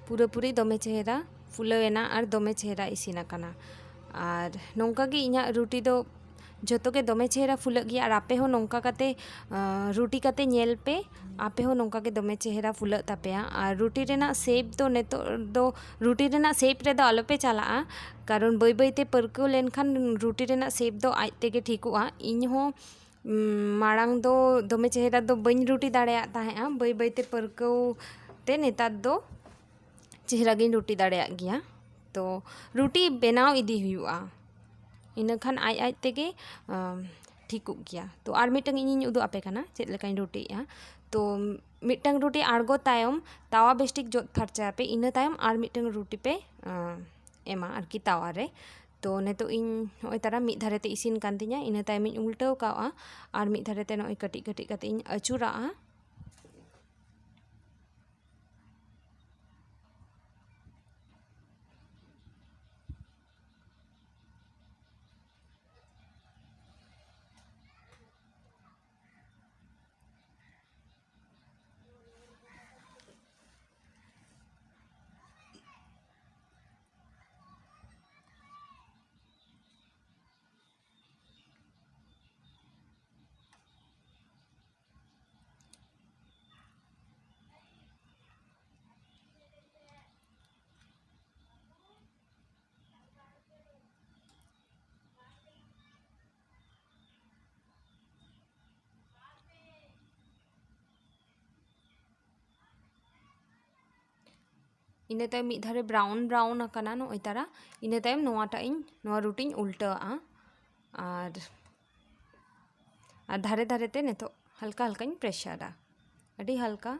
ᱯᱩᱨᱟᱹᱯᱩᱨᱤ ᱫᱚᱢᱮ ᱪᱮᱦᱨᱟ ᱯᱷᱩᱞᱟᱹᱣ ᱮᱱᱟ ᱟᱨ ᱫᱚᱢᱮ ᱪᱮᱦᱨᱟ ᱤᱥᱤᱱ ᱟᱠᱟᱱᱟ᱾ ᱟᱨ ᱱᱚᱝᱠᱟ ᱜᱮ ᱤᱧᱟᱹᱜ ᱨᱩᱴᱤ ᱫᱚ, ᱡᱚᱛᱚ ᱜᱮ ᱫᱚᱢᱮ ᱪᱮᱦᱨᱟ ᱯᱷᱩᱞᱟᱹᱜ ᱜᱮᱭᱟ᱾ ᱟᱨ ᱟᱯᱮ ᱦᱚᱸ ᱱᱚᱝᱠᱟ ᱠᱟᱛᱮ, ᱟᱸ, ᱨᱩᱴᱤ ᱠᱟᱛᱮ ᱧᱮᱞ ᱯᱮ, ᱟᱯᱮ ᱦᱚᱸ ᱱᱚᱝᱠᱟ ᱜᱮ ᱫᱚᱢᱮ ᱪᱮᱦᱨᱟ ᱯᱷᱩᱞᱟᱹᱜ ᱛᱟᱯᱮᱭᱟ᱾ ᱟᱨ ᱨᱩᱴᱤ ᱨᱮᱱᱟᱜ ᱥᱮᱯ ᱫᱚ ᱱᱤᱛᱚᱜ ᱫᱚ, ᱨᱩᱴᱤ ᱨᱮᱱᱟᱜ ᱥᱮᱯ ᱨᱮᱫᱚ ᱟᱞᱚᱯᱮ ᱪᱟᱞᱟᱜᱼᱟ, ᱠᱟᱨᱚᱱ ᱵᱟᱹᱭ ᱵᱟᱹᱭ ᱛᱮ ᱯᱟᱹᱨᱠᱟᱹᱣ ᱞᱮᱱᱠᱷᱟᱱ ᱨᱩᱴᱤ ᱨᱮᱱᱟᱜ ᱥᱮᱯ ᱫᱚ ᱟᱡ ᱛᱮᱜᱮ ᱴᱷᱤᱠᱚᱜᱼᱟ᱾ ᱤᱧ ᱦᱚᱸ ᱩᱸ, ᱢᱟᱲᱟᱝ ᱫᱚ ᱫᱚᱢᱮ ᱪᱮᱦᱨᱟ ᱫᱚ ᱵᱟᱹᱧ ᱨᱩᱴᱤ ᱫᱟᱲᱮᱭᱟᱜ ᱛᱟᱦᱮᱸᱜᱼᱟ, ᱵᱟᱹᱭ ᱵᱟᱹᱭᱛᱮ ᱯᱟᱹᱨᱠᱟᱹᱣ ᱛᱮ ᱱᱮᱛᱟᱨ ᱫᱚ ᱪᱮᱦᱨᱟ ᱜᱤᱧ ᱨᱩᱴᱤ ᱫᱟᱲᱮᱭᱟᱜ ᱜᱮᱭᱟ᱾ ᱛᱚ ᱨᱩᱴᱤ ᱵᱮᱱᱟᱣ ᱤᱫᱤ ᱦᱩᱭᱩᱜᱼᱟ, ᱤᱱᱟᱹᱠᱷᱟᱱ ᱟᱡ ᱟᱡ ᱛᱮᱜᱮ, ᱟᱢ, ᱴᱷᱤᱠᱚᱜ ᱜᱮᱭᱟ᱾ ᱛᱚ ᱟᱨ ᱢᱤᱫᱴᱟᱝ ᱤᱧᱤᱧ ᱩᱫᱩᱜ ᱟᱯᱮ ᱠᱟᱱᱟ ᱪᱮᱫ ᱞᱮᱠᱟᱧ ᱨᱩᱴᱤᱭᱮᱫᱼᱟ᱾ ᱛᱚ ᱢᱤᱫᱴᱟᱝ ᱨᱩᱴᱤ ᱟᱬᱜᱚ ᱛᱟᱭᱚᱢ ᱛᱟᱣᱟ ᱵᱮᱥ ᱴᱷᱤᱠ ᱡᱚᱫ ᱯᱷᱟᱨᱪᱟᱭ ᱯᱮ, ᱤᱱᱟᱹ ᱛᱟᱭᱚᱢ ᱟᱨ ᱢᱤᱫᱴᱟᱝ ᱨᱩᱴᱤ ᱯᱮ, ᱟᱢ, ᱮᱢᱟ ᱟᱨᱠᱤ ᱛᱟᱣᱟ ᱨᱮ᱾ ᱛᱚ ᱱᱤᱛᱚᱜ ᱤᱧ ᱱᱚᱜᱼᱚᱭ ᱛᱟᱨᱟ ᱢᱤᱫ ᱫᱷᱟᱨᱮ ᱛᱮ ᱤᱥᱤᱱ ᱠᱟᱱ ᱛᱤᱧᱟ, ᱤᱱᱟᱹ ᱛᱟᱭᱚᱢ ᱤᱧ ᱩᱞᱴᱟᱹᱣ ᱠᱟᱜᱼᱟ ᱟᱨ ᱢᱤᱫ ᱫᱷᱟᱨᱮ ᱛᱮ ᱱᱚᱜᱼᱚᱭ ᱠᱟᱹᱴᱤᱡ ᱠᱟᱹᱴᱤᱡ ᱠᱟᱛᱮ ᱤᱧ ᱟᱹᱪᱩᱨᱟᱜᱼᱟ᱾ ᱤᱱᱟᱹ ᱛᱟᱭᱚᱢ ᱢᱤᱫ ᱫᱷᱟᱨᱮ ᱵᱨᱟᱣᱩᱱ ᱵᱨᱟᱣᱩᱱ ᱟᱠᱟᱱᱟ ᱱᱚᱜᱼᱚᱭ ᱛᱟᱨᱟ᱾ ᱤᱱᱟᱹ ᱛᱟᱭᱚᱢ ᱱᱚᱣᱟᱴᱟᱜ ᱤᱧ, ᱱᱚᱣᱟ ᱨᱩᱴᱤᱧ ᱩᱞᱴᱟᱹᱣᱟᱜᱼᱟ᱾ ᱟᱨ, ᱟᱨ ᱫᱷᱟᱨᱮ ᱫᱷᱟᱨᱮ ᱛᱮ ᱱᱤᱛᱚᱜ ᱦᱟᱞᱠᱟ ᱦᱟᱞᱠᱟᱧ ᱯᱨᱮᱥᱟᱨᱟ, ᱟᱹᱰᱤ ᱦᱟᱞᱠᱟ᱾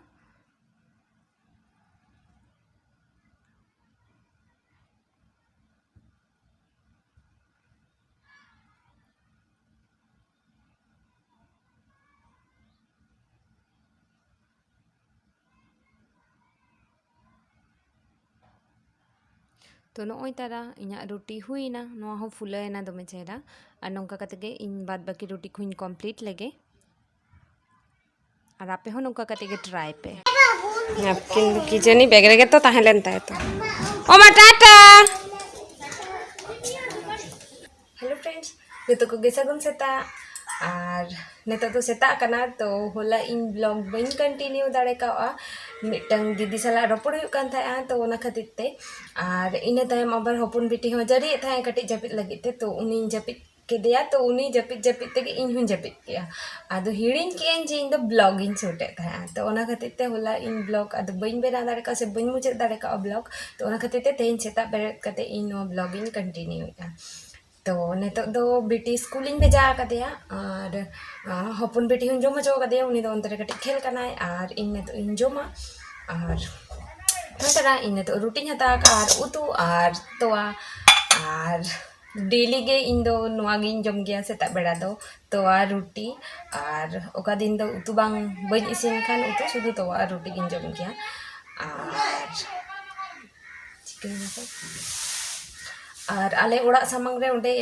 ᱛᱚ, ᱱᱚᱜᱼᱚᱭ ᱛᱟᱨᱟ ᱤᱧᱟᱹᱜ ᱨᱩᱴᱤ ᱦᱩᱭᱱᱟ, ᱱᱚᱣᱟ ᱦᱚᱸ ᱯᱷᱩᱞᱟᱹᱣᱮᱱᱟ ᱫᱚᱢᱮ ᱪᱮᱦᱨᱟ᱾ ᱟᱨ ᱱᱚᱝᱠᱟ ᱠᱟᱛᱮ ᱜᱮ ᱤᱧ ᱵᱟᱫ ᱵᱟᱹᱠᱤ ᱨᱩᱴᱤ ᱠᱚᱦᱚᱸᱧ ᱠᱚᱢᱯᱞᱤᱴ ᱞᱮᱜᱮ᱾ ᱟᱨ ᱟᱯᱮ ᱦᱚᱸ ᱱᱚᱝᱠᱟ ᱠᱟᱛᱮ ᱜᱮ ᱴᱨᱟᱭ ᱯᱮ᱾ ᱱᱟᱯᱠᱤᱱ ᱫᱚ ᱠᱤ ᱡᱟᱹᱱᱤ ᱵᱮᱜᱽ ᱨᱮᱜᱮ ᱛᱚ ᱛᱟᱦᱮᱸ ᱞᱮᱱ ᱛᱟᱭᱟ ᱛᱚ᱾ ᱳ ᱢᱟ, ᱴᱟᱴᱟ᱾ ᱦᱮᱞᱳ ᱯᱷᱨᱮᱱᱰᱥ, ᱡᱚᱛᱚ ᱠᱚᱜᱮ ᱥᱟᱹᱜᱩᱱ ᱥᱮᱛᱟᱜ᱾ ᱟᱨ ᱱᱤᱛᱚᱜ ᱫᱚ ᱥᱮᱛᱟᱜ ᱠᱟᱱᱟ, ᱛᱚ ᱦᱚᱞᱟ ᱤᱧ ᱵᱞᱚᱜ ᱵᱟᱹᱧ ᱠᱚᱱᱴᱤᱱᱤᱭᱩ ᱫᱟᱲᱮ ᱠᱟᱣᱜᱼᱟ᱾ ᱢᱤᱫᱴᱟᱝ ᱫᱤᱫᱤ ᱥᱟᱞᱟᱜ ᱨᱚᱯᱚᱲ ᱦᱩᱭᱩᱜ ᱠᱟᱱ ᱛᱟᱦᱮᱸᱜᱼᱟ, ᱛᱚ ᱚᱱᱟ ᱠᱷᱟᱹᱛᱤᱨ ᱛᱮ᱾ ᱟᱨ ᱤᱱᱟᱹ ᱛᱟᱭᱚᱢ ᱟᱵᱟᱨ ᱦᱚᱯᱚᱱ ᱵᱤᱴᱤ ᱦᱚᱸ ᱡᱟᱹᱨᱤᱭᱮᱫ ᱛᱟᱦᱮᱸᱜᱼᱟ ᱠᱟᱹᱴᱤᱡ ᱡᱟᱹᱯᱤᱫ ᱞᱟᱹᱜᱤᱫ ᱛᱮ, ᱛᱚ ᱩᱱᱤᱧ ᱡᱟᱹᱯᱤᱫ ᱠᱮᱫᱮᱭᱟ, ᱛᱚ ᱩᱱᱤ ᱡᱟᱹᱯᱤᱫ ᱡᱟᱹᱯᱤᱫ ᱛᱮᱜᱮ ᱤᱧ ᱦᱚᱸᱧ ᱡᱟᱹᱯᱤᱫ ᱠᱮᱜᱼᱟ᱾ ᱟᱫᱚ ᱦᱤᱲᱤᱧ ᱠᱮᱜᱼᱟᱹᱧ ᱡᱮ ᱤᱧ ᱫᱚ ᱵᱞᱚᱜ ᱤᱧ ᱥᱩᱴᱮᱫ ᱛᱟᱦᱮᱸᱜᱼᱟ, ᱛᱚ ᱚᱱᱟ ᱠᱷᱟᱹᱛᱤᱨ ᱛᱮ ᱦᱚᱞᱟ ᱤᱧ ᱵᱞᱚᱜ ᱟᱫᱚ ᱵᱟᱹᱧ ᱵᱮᱱᱟᱣ ᱫᱟᱲᱮ ᱠᱟᱣᱜᱼᱟ ᱥᱮ ᱵᱟᱹᱧ ᱢᱩᱪᱟᱹᱫ ᱫᱟᱲᱮ ᱠᱟᱣᱜᱼᱟ ᱵᱞᱚᱜ, ᱛᱚ ᱚᱱᱟ ᱠᱷᱟᱹᱛᱤᱨ ᱛᱮ ᱛᱮᱦᱮᱧ ᱥᱮᱛᱟᱜ ᱵᱮᱨᱮᱫ ᱠᱟᱛᱮ ᱤᱧ ᱱᱚᱣᱟ ᱵᱞᱚᱜ ᱤᱧ ᱠᱚᱱᱴᱤᱱᱤᱭᱩᱭᱮᱫᱼᱟ᱾ ᱛᱚ ᱱᱤᱛᱚᱜ ᱫᱚ ᱵᱤᱴᱤ ᱥᱠᱩᱞᱤᱧ ᱵᱷᱮᱡᱟ ᱟᱠᱟᱫᱮᱭᱟ ᱟᱨ, ᱟᱨ ᱦᱚᱯᱚᱱ ᱵᱤᱴᱤ ᱦᱚᱸᱧ ᱡᱚᱢ ᱦᱚᱪᱚ ᱟᱠᱟᱫᱮᱭᱟ, ᱩᱱᱤ ᱫᱚ ᱚᱱᱛᱮ ᱨᱮ ᱠᱟᱹᱴᱤᱡ ᱠᱷᱮᱞ ᱠᱟᱱᱟᱭ ᱟᱨ ᱤᱧ ᱱᱤᱛᱚᱜ ᱤᱧ ᱡᱚᱢᱟ᱾ ᱟᱨ ᱛᱷᱚᱲᱟ ᱤᱧ ᱱᱤᱛᱚᱜ ᱨᱩᱴᱤᱧ ᱦᱟᱛᱟᱣ ᱟᱠᱟᱫᱼᱟ ᱟᱨ ᱩᱛᱩ ᱟᱨ ᱛᱚᱣᱟ᱾ ᱟᱨ ᱰᱮᱞᱤ ᱜᱮ ᱤᱧ ᱫᱚ ᱱᱚᱣᱟ ᱜᱤᱧ ᱡᱚᱢ ᱜᱮᱭᱟ ᱥᱮᱛᱟᱜ ᱵᱮᱲᱟ ᱫᱚ, ᱛᱚᱣᱟ ᱨᱩᱴᱤ᱾ ᱟᱨ ᱚᱠᱟ ᱫᱤᱱ ᱫᱚ ᱩᱛᱩ ᱵᱟᱝ, ᱵᱟᱹᱧ ᱤᱥᱤᱱ ᱠᱷᱟᱱ ᱩᱛᱩ, ᱥᱩᱫᱷᱩ ᱛᱚᱣᱟ ᱟᱨ ᱨᱩᱴᱤ ᱜᱤᱧ ᱡᱚᱢ ᱜᱮᱭᱟ᱾ ᱟᱨ ᱪᱤᱠᱟᱹᱭᱮᱱᱟ ᱠᱚ? ᱟᱨ ᱟᱞᱮ ᱚᱲᱟᱜ ᱥᱟᱢᱟᱝ ᱨᱮ ᱚᱸᱰᱮ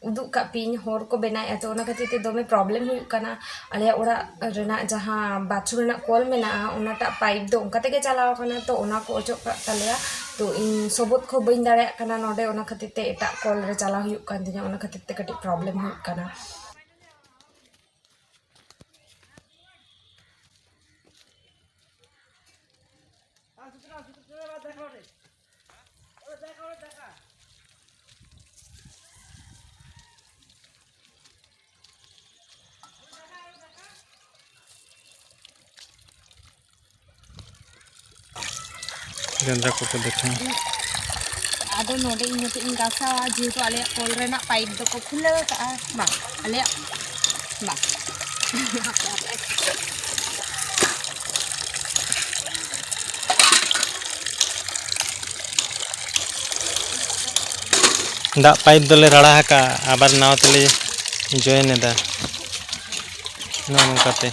ᱩᱫᱩᱜ ᱠᱟᱜ ᱯᱤᱭᱟᱹᱧ, ᱦᱚᱨ ᱠᱚ ᱵᱮᱱᱟᱣᱮᱫᱼᱟ, ᱛᱚ ᱚᱱᱟ ᱠᱷᱟᱹᱛᱤᱨ ᱛᱮ ᱫᱚᱢᱮ ᱯᱨᱚᱵᱞᱮᱢ ᱦᱩᱭᱩᱜ ᱠᱟᱱᱟ᱾ ᱟᱞᱮᱭᱟᱜ ᱚᱲᱟᱜ ᱨᱮᱱᱟᱜ ᱡᱟᱦᱟᱸ ᱵᱟᱛᱷᱨᱩᱢ ᱨᱮᱱᱟᱜ ᱠᱚᱞ ᱢᱮᱱᱟᱜᱼᱟ, ᱚᱱᱟᱴᱟᱜ ᱯᱟᱭᱤᱯ ᱫᱚ ᱚᱱᱠᱟ ᱛᱮᱜᱮ ᱪᱟᱞᱟᱣ ᱟᱠᱟᱱᱟ, ᱛᱚ ᱚᱱᱟ ᱠᱚ ᱚᱪᱚᱜ ᱠᱟᱜ ᱛᱟᱞᱮᱭᱟ᱾ ᱛᱚ ᱤᱧ ᱥᱚᱵᱚᱫ ᱠᱚ ᱵᱟᱹᱧ ᱫᱟᱲᱮᱭᱟᱜ ᱠᱟᱱᱟ ᱱᱚᱰᱮ, ᱚᱱᱟ ᱠᱷᱟᱹᱛᱤᱨ ᱛᱮ ᱮᱴᱟᱜ ᱠᱚᱞ ᱨᱮ ᱪᱟᱞᱟᱣ ᱦᱩᱭᱩᱜ ᱠᱟᱱ ᱛᱤᱧᱟᱹ, ᱚᱱᱟ ᱠᱷᱟᱹᱛᱤᱨ ᱛᱮ ᱠᱟᱹᱴᱤᱡ ᱯᱨᱚᱵᱞᱮᱢ ᱦᱩᱭᱩᱜ ᱠᱟᱱᱟ᱾ ᱡᱚᱸᱰᱨᱟ ᱠᱚᱠᱚ ᱫᱮᱠᱷᱟᱣᱟ᱾ ᱟᱫᱚ ᱱᱚᱰᱮ ᱤᱧ ᱱᱤᱛᱚᱜ ᱤᱧ ᱜᱟᱥᱟᱣᱟ, ᱡᱮᱦᱮᱛᱩ ᱟᱞᱮᱭᱟᱜ ᱠᱚᱞ ᱨᱮᱱᱟᱜ ᱯᱟᱭᱤᱯ ᱫᱚᱠᱚ ᱠᱷᱩᱞᱟᱹᱣ ᱠᱟᱜᱼᱟ᱾ ᱢᱟ, ᱟᱞᱮᱭᱟᱜ, ᱢᱟ᱾ ᱫᱟᱜ ᱯᱟᱭᱤᱯ ᱫᱚᱞᱮ ᱨᱟᱲᱟ ᱟᱠᱟᱜᱼᱟ, ᱟᱵᱟᱨ ᱱᱟᱣᱟ ᱛᱮᱞᱮ ᱡᱚᱭᱮᱱ ᱮᱫᱟ᱾ ᱱᱚᱜᱼᱚ ᱱᱚᱝᱠᱟᱛᱮ᱾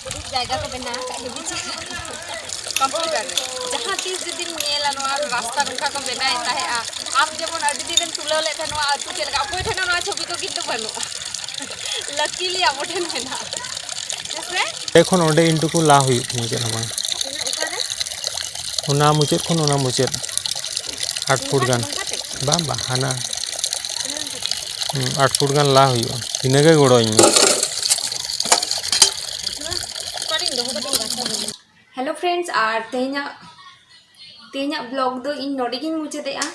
ᱯᱩᱨᱩᱵ ᱡᱟᱭᱜᱟ ᱠᱚ ᱵᱮᱱᱟᱣ ᱟᱠᱟᱫ ᱜᱮ, ᱵᱩᱡᱷᱟᱹᱣ? ᱠᱚᱢᱯᱤᱭᱩᱴᱟᱨ ᱨᱮ᱾ ᱡᱟᱦᱟᱸ ᱛᱤᱥ ᱡᱩᱫᱤᱢ ᱧᱮᱞᱟ ᱱᱚᱣᱟ ᱨᱟᱥᱛᱟ ᱱᱚᱝᱠᱟ ᱠᱚ ᱵᱮᱱᱟᱣᱮᱫ ᱛᱟᱦᱮᱸᱜᱼᱟ, ᱟᱢ ᱡᱮᱢᱚᱱ ᱟᱹᱰᱤ ᱫᱤᱱᱮᱢ ᱛᱩᱞᱟᱹᱣ ᱞᱮᱫ ᱛᱟᱦᱮᱸ ᱱᱚᱣᱟ ᱟᱹᱛᱩ ᱪᱮᱫ ᱞᱮᱠᱟ, ᱚᱠᱚᱭ ᱴᱷᱮᱱ ᱦᱚᱸ ᱱᱚᱣᱟ ᱪᱷᱚᱵᱤ ᱠᱚ ᱠᱤᱱᱛᱩ ᱵᱟᱹᱱᱩᱜᱼᱟ᱾ ᱞᱟᱠᱤᱞᱤ ᱟᱵᱚ ᱴᱷᱮᱱ ᱢᱮᱱᱟᱜᱼᱟ᱾ ᱦᱮᱸ ᱥᱮ? ᱚᱸᱰᱮ ᱠᱷᱚᱱ ᱚᱸᱰᱮ ᱤᱱᱴᱩᱠᱩ ᱞᱟ ᱦᱩᱭᱩᱜ ᱛᱤᱧᱟᱹ, ᱪᱮᱫ ᱦᱚᱸ ᱵᱟᱝ᱾ ᱚᱱᱟ ᱚᱠᱟᱨᱮ? ᱚᱱᱟ ᱢᱩᱪᱟᱹᱫ ᱠᱷᱚᱱ ᱚᱱᱟ ᱢᱩᱪᱟᱹᱫ, ᱟᱴ ᱯᱷᱩᱴ ᱜᱟᱱ᱾ ᱱᱚᱝᱠᱟ ᱛᱮ? ᱵᱟᱝ, ᱵᱟᱝ, ᱦᱟᱱᱟ᱾ ᱦᱩᱸ, ᱟᱴ ᱯᱷᱩᱴ ᱜᱟᱱ ᱞᱟ ᱦᱩᱭᱩᱜᱼᱟ, ᱤᱱᱟᱹᱜᱮ ᱜᱚᱲᱚᱧ ᱢᱮ᱾ ᱦᱮᱞᱳ ᱯᱷᱨᱮᱱᱰᱥ, ᱟᱨ ᱛᱮᱦᱮᱧᱟᱜ, ᱛᱮᱦᱮᱧᱟᱜ ᱵᱞᱚᱜ ᱫᱚ ᱤᱧ ᱱᱚᱰᱮ ᱜᱤᱧ ᱢᱩᱪᱟᱹᱫᱮᱜᱼᱟ,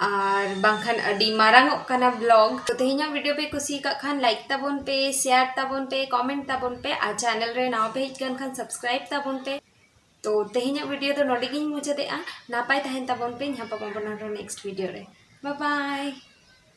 ᱟᱨ ᱵᱟᱝᱠᱷᱟᱱ ᱟᱹᱰᱤ ᱢᱟᱨᱟᱝᱚᱜ ᱠᱟᱱᱟ ᱵᱞᱚᱜ᱾ ᱛᱚ ᱛᱮᱦᱮᱧᱟᱜ ᱵᱷᱤᱰᱤᱭᱳ ᱯᱮ ᱠᱩᱥᱤ ᱟᱠᱟᱫ ᱠᱷᱟᱱ ᱞᱟᱭᱤᱠ ᱛᱟᱵᱚᱱ ᱯᱮ, ᱥᱮᱭᱟᱨ ᱛᱟᱵᱚᱱ ᱯᱮ, ᱠᱚᱢᱮᱱᱴ ᱛᱟᱵᱚᱱ ᱯᱮ, ᱟᱨ ᱪᱮᱱᱮᱞ ᱨᱮ ᱱᱟᱣᱟ ᱯᱮ ᱦᱮᱡ ᱟᱠᱟᱱ ᱠᱷᱟᱱ ᱥᱟᱵᱥᱠᱨᱟᱭᱤᱵ ᱛᱟᱵᱚᱱ ᱯᱮ᱾ ᱛᱚ ᱛᱮᱦᱮᱧᱟᱜ ᱵᱷᱤᱰᱤᱭᱳ ᱫᱚ ᱱᱚᱰᱮ ᱜᱤᱧ ᱢᱩᱪᱟᱹᱫᱮᱜᱼᱟ᱾ ᱱᱟᱯᱟᱭ ᱛᱟᱦᱮᱱ ᱛᱟᱵᱚᱱ ᱯᱮ, ᱧᱟᱯᱟᱢ ᱟᱵᱚᱱ ᱟᱨᱦᱚᱸ ᱱᱮᱠᱥᱴ ᱵᱷᱤᱰᱤᱭᱳ ᱨᱮ᱾ ᱵᱟᱭ ᱵᱟᱭ᱾